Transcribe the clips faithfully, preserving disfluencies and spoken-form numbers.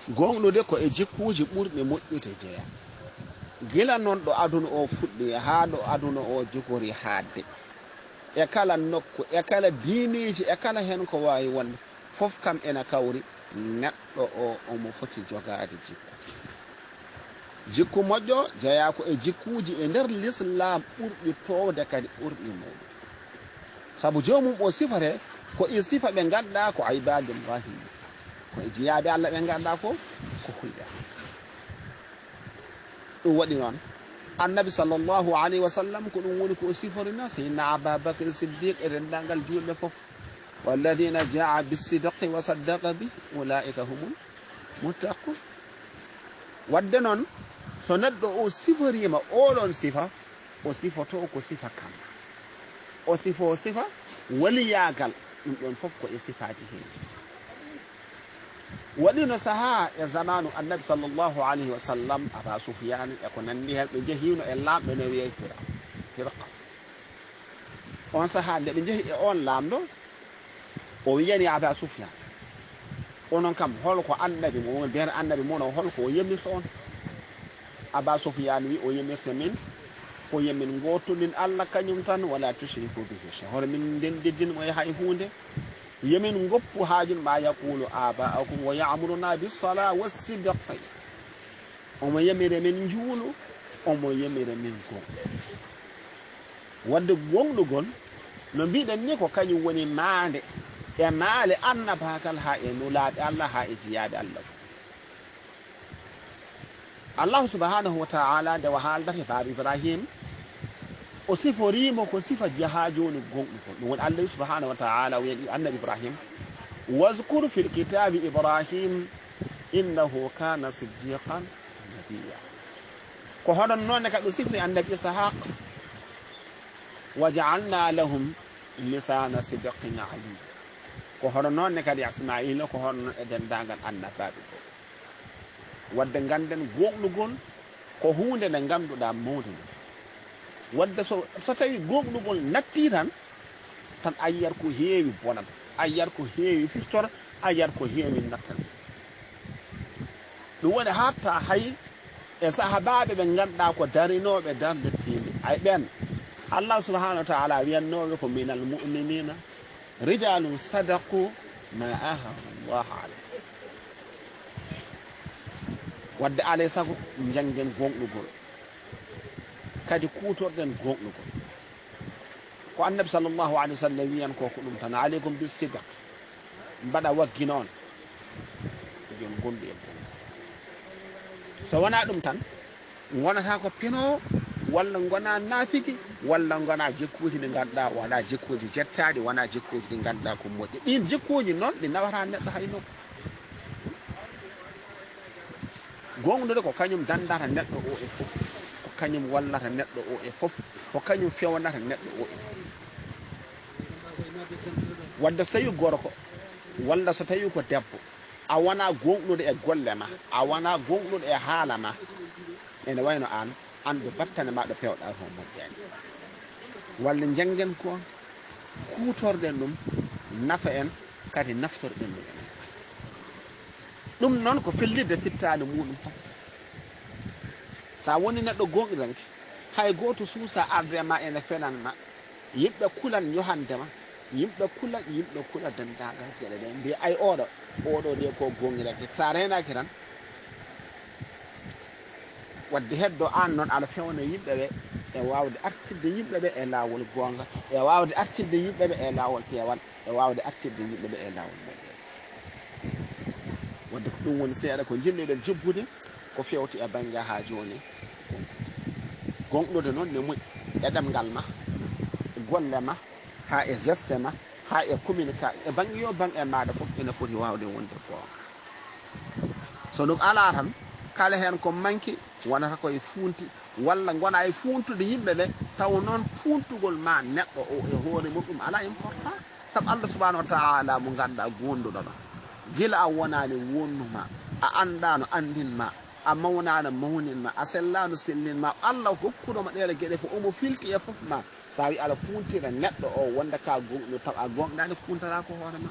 Gooŋɗude ko e jikkuuji ɓurɗi moƴƴude jeyaa. Gila non ɗo aduna o fuɗɗi haa ɗo aduna o jogori haaɗde, e kala nokku, e kala diineeji, e kala heen ko waawi wonde, fof kam ena kawri, neɗɗo o omo foti jogaade jikku. Jikku moƴƴo jeyaa ko e jikkuuji e nder Lislaam ɓurɗi toowde kadi ɓurɗi mawnude. Sabu joomum o sifate ko e sifa ɓe ngannduɗaa ko ibaadullaahi, ko e jiyaaɓe Alla ɓe ngannduɗaa ko, ko hulɓe Alla. Ɗum waɗi noon, Annabi sallallahu alayhi wa sallam ko ɗum woni ko o siforina Seydina Abaa Bakr Siddiq e denndaangal juulɓe fof. "Walladina jaa bisidqi wa saddaqa bi, ulaika humul muttaqun." Wadde noon, so neɗɗo o siforiima oɗon sifa, o sifoto ko sifa kamma. O sifo sifa waliyaagal, ɗum ɗon fof ko e sifaaji heeji. Waɗino sahaa e zamaanu Annabi sallallahu alayhi wa sallam, Aba Sufyaan e ko nanndi heen, ɓe njehiino e laamɗo ne wiyee Hira-, Hirqa. On sahaa nde ɓe njehi e on laamɗo, o wiyani Aba Sufyaan, "Onon kam, hol ko Annabi mo, woni beere Annabi mon o, hol ko o yamirta on?" Aba Sufyaan wi, "O yamirta min ko yo min ngootondin Alla kañum tan, wala tushriku bihi shay'a, hoto min ndennditin mo e hay huunde. Yo min ngoppu haajun ma yaqulu aba'ukum wa ya'muruna bis-salati was-sidqi." Omo yamira min njuulu, omo yamira min gooŋɗu. Wadde gooŋɗugol, no mbiɗen ni, ko kañum woni maande e maale annabaagal haa e nulaaɓe Alla, haa e jiyaaɓe Alla fof. Allahu subhanahu wa ta'ala nde o haaldata e baaba Ibrahim, o siforiimo ko sifa haa jooni gooŋɗugol. Ɗum woni Allah subhanahu wa ta'ala o wiyi Annabi Ibrahim, "Wazkur fil kitabi Ibrahim innahu kana siddiqan nabiyya." Ko hoɗon noon ne kadi o sifri Annabi Ishaq, "Wa ja'alna lahum lisana sidqin aliyya." Ko hoɗon noon ne kadi Ismaila, ko hoɗon noon e denndaangal annabaaɓe fof. Wadde ngannden gooŋɗugol ko huunde nde ngannduɗaa mawnde nde. Wadde so, so tawii gooŋɗugol nattii tan, tan a yiyat ko heewi bonat, a yiyat ko heewi firtor, a yiyat ko heewi nattan. Ɗum woni hatta hay e sahabaaɓe ɓe ngannduɗaa ko darinooɓe darnde tiinde. Ay ɓeen, Allah subhanahu wa ta'ala wiyannooɓe ko minal mu'minina rijalun sadaqu ma ahadu Allah alayh. Wadde alay sago njanngen gooŋɗugol, kadi kuutorɗen gooŋɗugol. Ko Annabi sallallahu alayhi wa sallam wiyan ko, ko ɗum tan, "Alaykum bis sidq." Mbaɗa waggi noon, yo ngonɗu e gooŋɗu. So wonaa ɗum tan, ngonata ko pinoowo, walla ngona naafiki, walla ngona jikkuuji ɗi ngannduɗaa wonaa jikkuuji jettaaɗi, wonaa jikkuuji ɗi ngannduɗaa ko moƴƴi. Ɗiin jikkuuji noon, ɗi nawata neɗɗo hay nokku. Gooŋɗude ko kañum danndata neɗɗo o e fof, ko kañum wallata neɗɗo o e fof, ko kañum fewnata neɗɗo o e fof. Wadde so tawii gorko, walla so tawii ko debbo, a wonaa gooŋɗude e golle ma, a wonaa gooŋɗude e haala ma, ene wayno aan, anndu battane ma ɗo pewɗaa ko moƴƴaani. Walla njanngen ko, kuutorɗen ɗum, nafa en, kadi naftorɗen ɗum enen. Ɗum noon ko fellitde fittaandu muuɗum tan. So a woni neɗɗo gooŋɗinanke, hay gooto suusaa arde e ma ene fenan ma. Yimɓe kulan ñohande ma. Yimɓe kulan, yimɓe kula denndaangal geɗe ɗe. Mbiya, "Ay, oɗo, oɗo de ko gooŋɗinanke." So a reenaaki tan, wadde heddo aan noon aɗa fewna yimɓe ɓe e waawde artirde yimɓe ɓe e laawol goonga, e waawde artirde yimɓe ɓe e laawol peewal, e waawde artirde yimɓe ɓe e laawol moƴƴere. Wadde ko ɗum woni seeɗa ko njiɗnoɗen jubbude, ko fewti e bannge haa jooni. Gooŋɗude noon ne moƴƴi e ɗemngal ma, e golle ma, haa e geste ma, haa e communication, e bannge yo bannge e maaɗa fof ene foti waawde wonde goonga. So ɗum alaa tan, kala heen ko manki wonata ko e fuunti, walla ngona e fuuntude yimɓe ɓe, taw noon fuuntugol ma neɗɗo o e hoore mum ɗum alaa important. Sabu Allah subhanahu wa ta'ala mo ngannduɗaa gooŋɗuɗo ma, gila a wonaani wonnu ma, a anndaano anndin ma, a mawnaano mawnin ma, a sellaano sellin ma, Allah hokkuɗo ma ɗeele geɗe fof, omo filti e fof ma. So a wi aɗa fuuntira neɗɗo o wonde ka gooŋɗo, taw a gooŋɗaani, kuuntara ko hoore ma.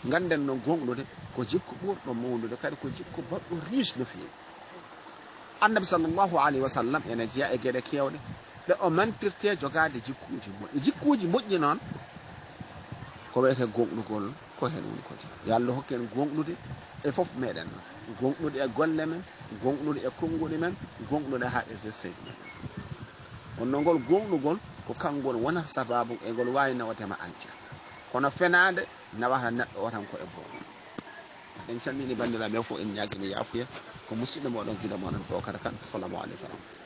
Ngannden noon gooŋɗude Ko jikku ɓurɗo mawnude, kadi ko jikku baɗɗo riche no feewi. Annabi sallallahu alayhi wa sallam ene jeya e geɗe kewɗe ɗe o mantirte jogaade jikkuuji moƴƴi. Jikkuuji moƴƴi noon ko wiyetee gooŋɗugol, ko heen woni ko jeyi. Yo Allah hokku en gooŋɗude e fof meɗen noon, gooŋɗude e golle men, gooŋɗude e konnguɗi men, gooŋɗude haa e gesteeji men. Kono ngol gooŋɗugol ko kanngol wonata sabaabu e ngol waawi nawde ma aljanna. Kono fenaande nawata neɗɗo o tan ko e bonngol. En calmini banndiraaɓe fof, en ñaagii yaafuya. Ko musidɗo mooɗon, giɗo mooɗon Bookara Kan. Assalamu aleykum wa rahmatullah.